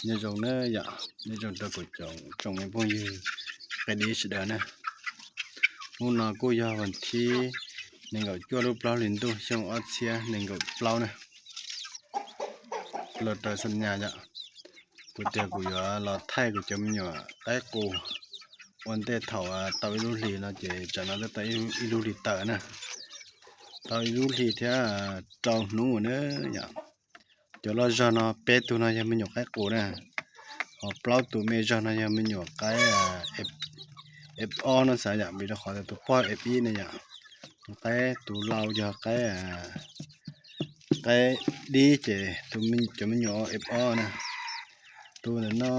Nyob zoo na yom, nyob zoo rau kuv cov tsoom me phooj ywg qab dib sawv daws na. Hnub no kuj yog vas thib nees nkaum cuaj lub plaub hlis ntuj xyoo ob txhiab nees nkaum plaub na. Los raws xam nyas yom, kuv tias kuv yuav los thaij kuv cov me nyuam qaib qus ua ntej thaum tau ib lub hlis no ces tsam no twb tau ib lub hlis tawm na. Tau ib lub hlis thiab rau hnub na yom. Cov loj zog no peb tug no yog me nyuam qaib qus na, ho plaub tus me zog no yog me nyuam qaib F ob no xav yom, vim rau qhov tias tus poj F ib ne yom. Tus qaib tus lau yog qaib, qaib dib ces cov me nyuam F ob na. Tus ntawm no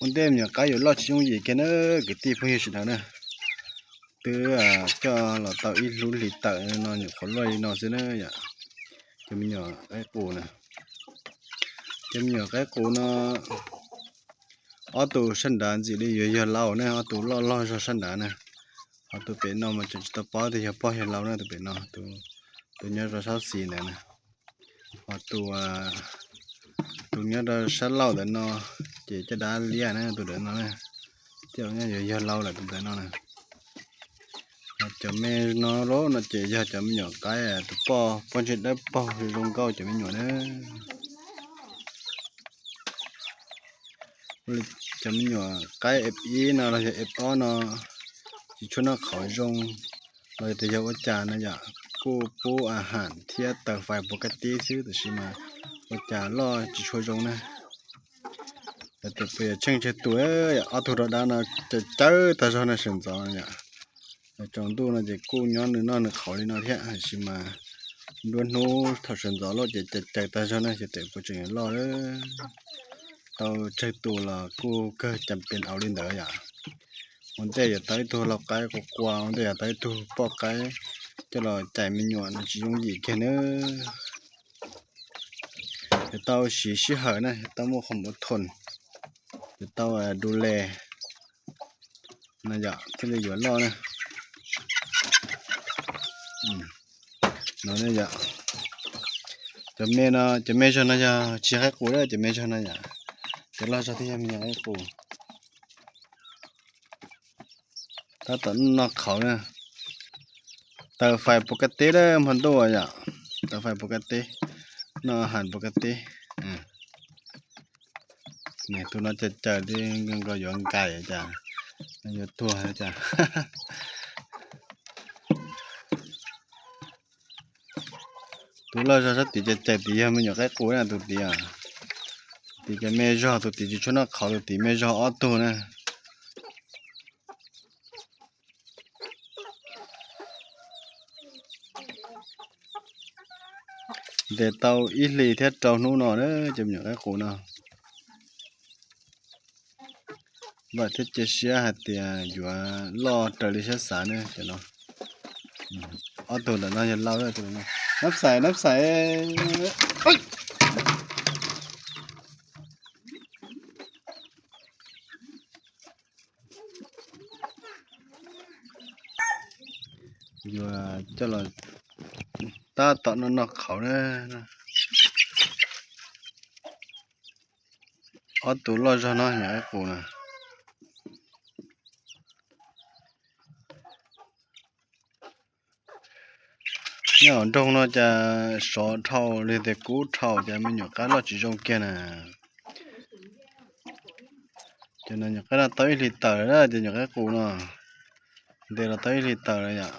ua ntej me nyuam qaib yuav loj tsis yooj yim kiag na, kwv tij phooj ywg sawv daws na. Twb coj los tau ib lub hlis tawm no nyuam qhuav loj li no xwb na yom. Cov me nyuam qaib qus na, cov me nyuam qaib qus no ob tug sab nrad ntxim li yuav yog lau na, ob tug loj loj zog sab nrad na. Ho tus pem no mas tseem tsis tau paub tias yog poj yog lau na, tus pem no, tus nyob rau sab xis ntawd na. Ho tus, tus nyob rau sab laug ntawm no ces caj dab liab na, tus ntawm no na, tej zaum yuav yog lau lawm tus ntawm no na. Ho cov me no lawm no ces yog cov me nyuam qaib tus poj, poj ntseg dawb paug zoo nkauj cov me nyuam na. Cov me nyuam qaib F ib no los yog F ob no tsis tshua noj qhauv zoo los yog tias yog ua cas no yom, kuj pub a ham thiab taws fais puas kaj tib xwb tab sis mas ua cas loj tsis tshua zoo na. Yog tias puas yog tsheej tsawg tus, ob tug rau dab no caws caws tag zog no sawv ntxov yom. Tsaus ntuj no ces kuj nyob nws noj nws qhauv li no thiab tab sis mas nruab hnub thaum sawv ntxov lawm ces caws caws tag zog na, xyov tias puas tseem yuav loj. Tau tsawg tus los kuj kawg cas pes auv li ntawd yom. Ua ntej yuav tau ib tug lau qaib qua qua, ua ntej yuav tau ib tug poj qaib coj los cais me nyuam no tsis yooj yim kiag na. Yuav tau siv sij hawm na, yuav tau muaj qhov muv thoom, yuav tau du les no yom thiaj li yuav loj na. No yom, cov me no, cov me zog no yog tsis yog qaib qus, cov me zog no yom, cov loj zog thiaj yog me nyuam qaib qus. Tab tom noj qhauv na. Taws fais puas kaj teb lawm hmo ntuj yom, taws fais puas kaj teb, noj a ham puas kaj teb. Tus no caws caws li nkaus yuav nkais cas, yuav tuag cas. Tus loj zog sab tid caws caws tid yog me nyuam qaib qus na tus tid. Tus tid cov me zog, tus tid tsis tshua noj qhauv, tus tid me zog ob tug na. Ntes tau ib hlis thiab rau hnub no na cov me nyuam qaib qus no. Vam thiab cia siab hais tias yuav loj raws li siab xav ne cov no. Ob tug ntawm no yog lau, nab xais nab xais. Yuav coj los tab tom noj noj qhauv na. Ob tug loj zog no nyuam qaib qus na. Nyob hauv nroog no cas sov dhau li tias kub dhau cas me nyuam qaib loj tsis zoo kiag na. Ces no nyuam qaib no tau ib hlis tawm lawm, ces nyuam qaib qus no ntes los tau ib hlis tawm lawm yom.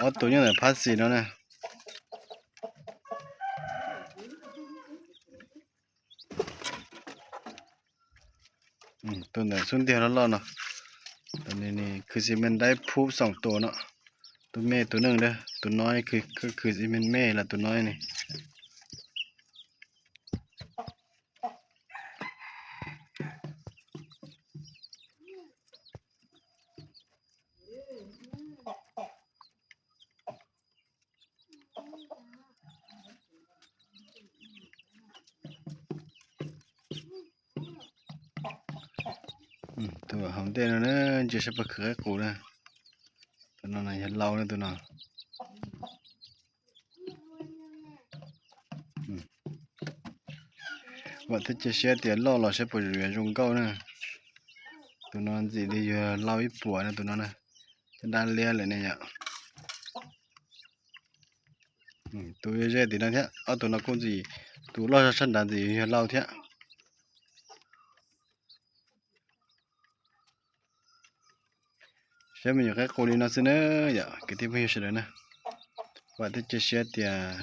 Ob tug nyob ntawm phab xis no na. Tus ntawm xub ntiag loj loj no, tus ni khwv xis mes daib phub xoom tua no. Tus me tus neej, tus no khwv xis mes me los tus no ne. Tus hauv ntej no na, ntsia saib puas khwv qaib qus na. Tus no yog lau na tus no. Vam thiab cia siab tias loj los saib puas yuav zoo nkauj na. Tus no ntxim li yog lau ib puas na tus no na. Caj dab liab lawm ne yom. Tus ze tim no thiab, ob tus no kuj ntxim, tus loj sab nrad ntxim yog lau thiab. Saib me nyuam qaib qus li no xwb na yom kwv tij phooj ywg sawv daws na. Vam thiab cia siab tias,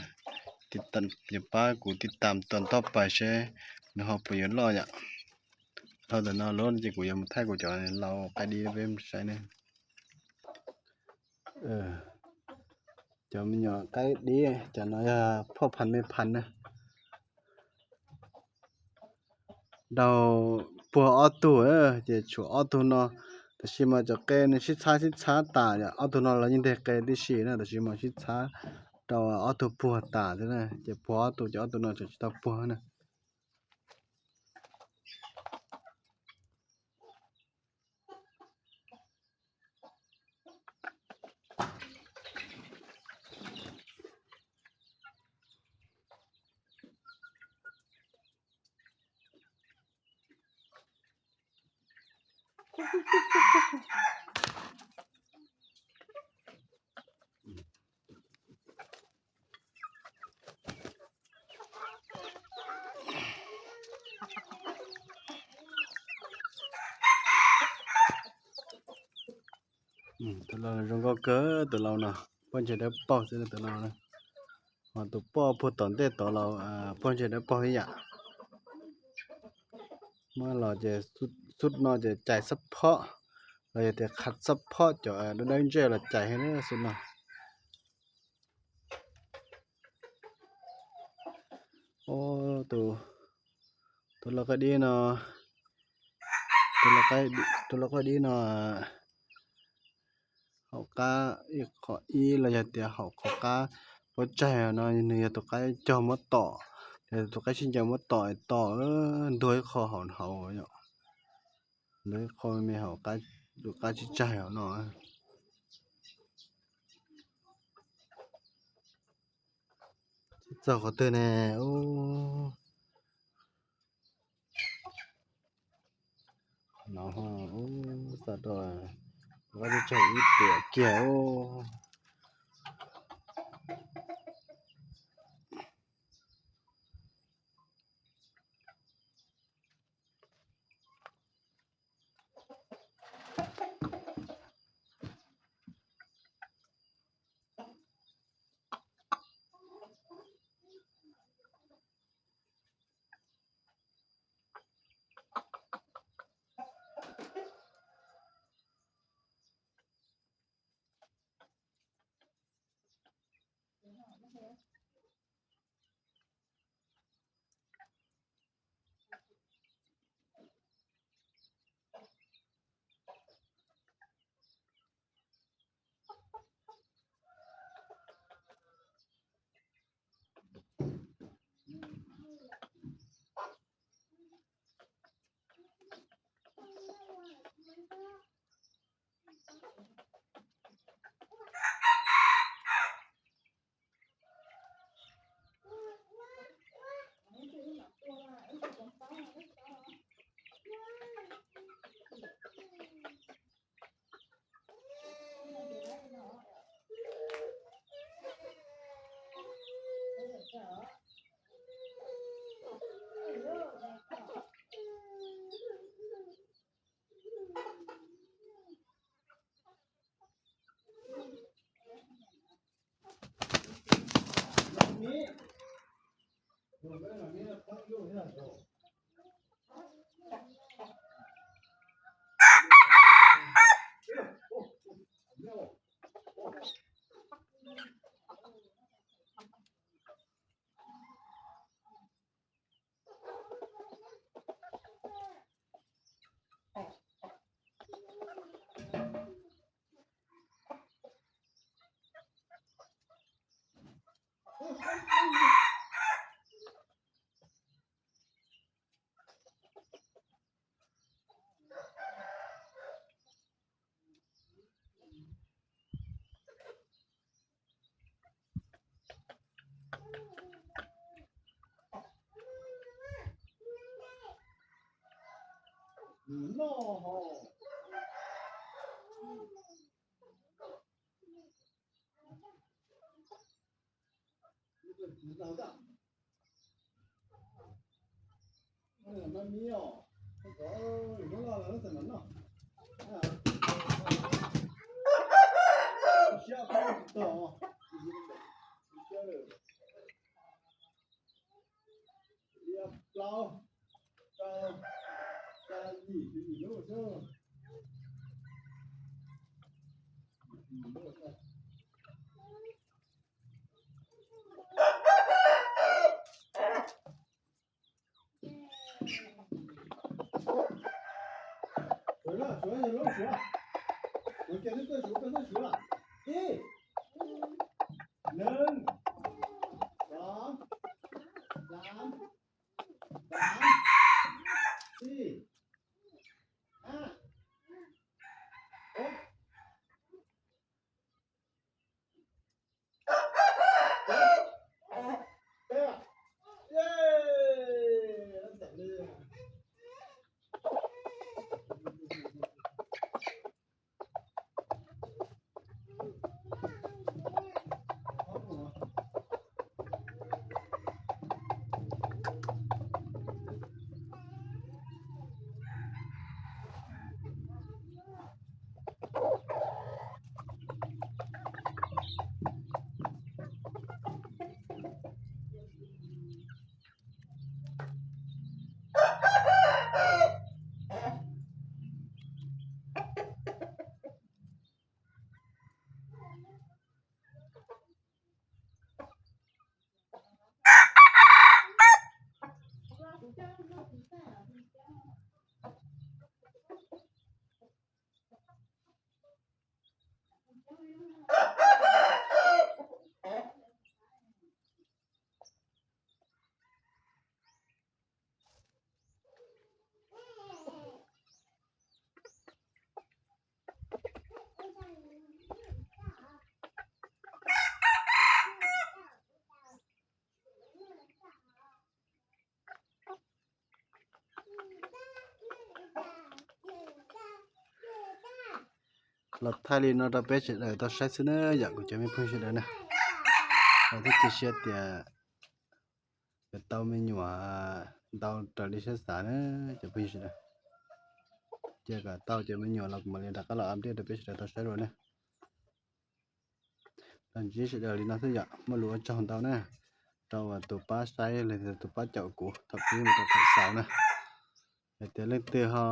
tias pab kuv tiv tam tom ntoj pais seb nws ho puas yuav loj yom. Dhau ntawm no lawm ces kuv yuav mus thaij kuv cov lau qaib dib peb saib ne. Cov me nyuam qaib dib cov no yog phoj phan me phan na. Rau puag ob tug ces tshuav ob tug no, tab sis mas cov qe nws sib txhab sib txhab tas, ob tug no los yeej nteg qe tib si na, tab sis mas sib txhab rau ob tug puag tas xwb na, ces puag ob tug ces ob tug no tseem tsis tau puag na. Tus lau zoo nkauj kawg tus lau no, poj ntseg dawb paug xwb tus lau na. Ho tus poj puag tom ntej tod los poj ntseg dawb paug ib yam. Muab los ces xub no ces cais xab phob, los yog tias qhav xab phob cov dawb dawb ntsej los cais xwb no. Tus lau qaib dib no, tus lau qaib dib no haum qab ib qho ib los yog tias haum qhov qab pob tsaig no, nws yog tus qaib cog muab tom, yog tus qaib sib ncaws muab tom tom ntuag ib qho hauv hauv, ntuag ib qho me haum tus qaib tsib tsaig hauv no. Txog qhov twg ne? No, xa rau, qaib tsib tsaig ib tiam kiag. Noj ho. Plaub, rau, rau, yim, yim lub xwb. Suav, suav, suav, suav. Kuv cia lub tuaj suav, koj tuaj suav. Ib, nees, xov, xav, xav, xij, ab, ob. Los thaij li no rau peb sawv daws tau saib xwb na yom kuv cov me phooj sawv daws na. Los thiab cia siab tias yuav tau me nyuam ntau raws li siab xav na cov phooj sawv daws. Cia kom tau cov me nyuam los kuv mam li rov qab los update rau peb sawv daws tau saib dua na. Los ntsib sawv daws li no xwb yom, muaj lus ua tsaug ntau na rau tus pab saib los tus pab caum kuv thaum pib mus rau thaum xaus na. Hais tias leej twg ho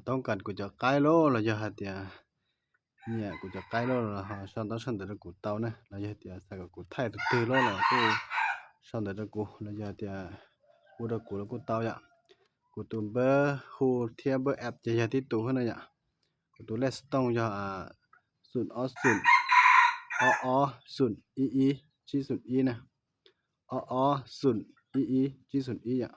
toob kas kuv cov qaib loj los yog hais tias nyiam kuv cov qaib loj los ho sau ntaub sau ntawv rau kuv tau na, los yog tias xav kom kuv thaij tus twg loj los kuj sau ntawv rau kuv, los yog tias hu rau kuv los kuj tau yom. Kuv tus npawb hu thiab npawb app ces yog tib tus xwb na yom. Kuv tus lej xov tooj yog xoom ob xoom ob ob xoom ib ib tsib xoom ib na, ob ob xoom ib ib tsib xoom ib yom.